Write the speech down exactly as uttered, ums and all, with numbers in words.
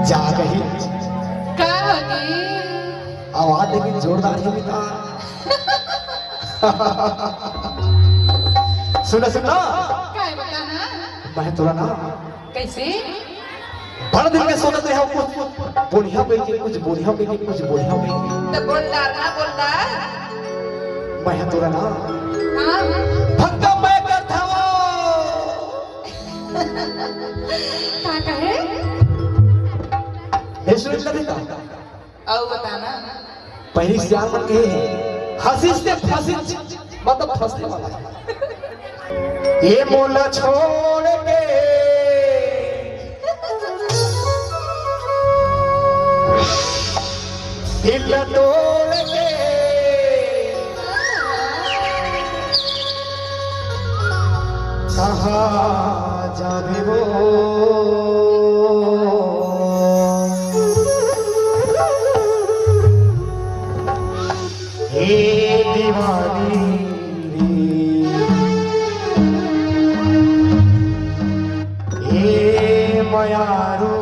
जागही। का होगी? आवाज लेकिन जोरदार हे बेटा। सुन सुन ना, का हे बता ना? मैं तोला ना कैसे? बड़ दिन में सोचत रहेंव कुछ बोलिहा कहिके, कुछ बोलिहा कहिके, कुछ बोलिहा कहिके। तो बोल डार ना, बोल डार। मैं तोला ना हाँ, धक्का मैं करत हंव। का कहे? हे सुन ले बेटा, अउ बता ना। पहिली सियान मन कहे हे, हंसिस ते फंसिस, मतलब फंसने वाला हे। ये मोला छोड़ के, दिल तोड़ के, कहाँ जाबे वो? हे दीवानी रे, हे मयारू,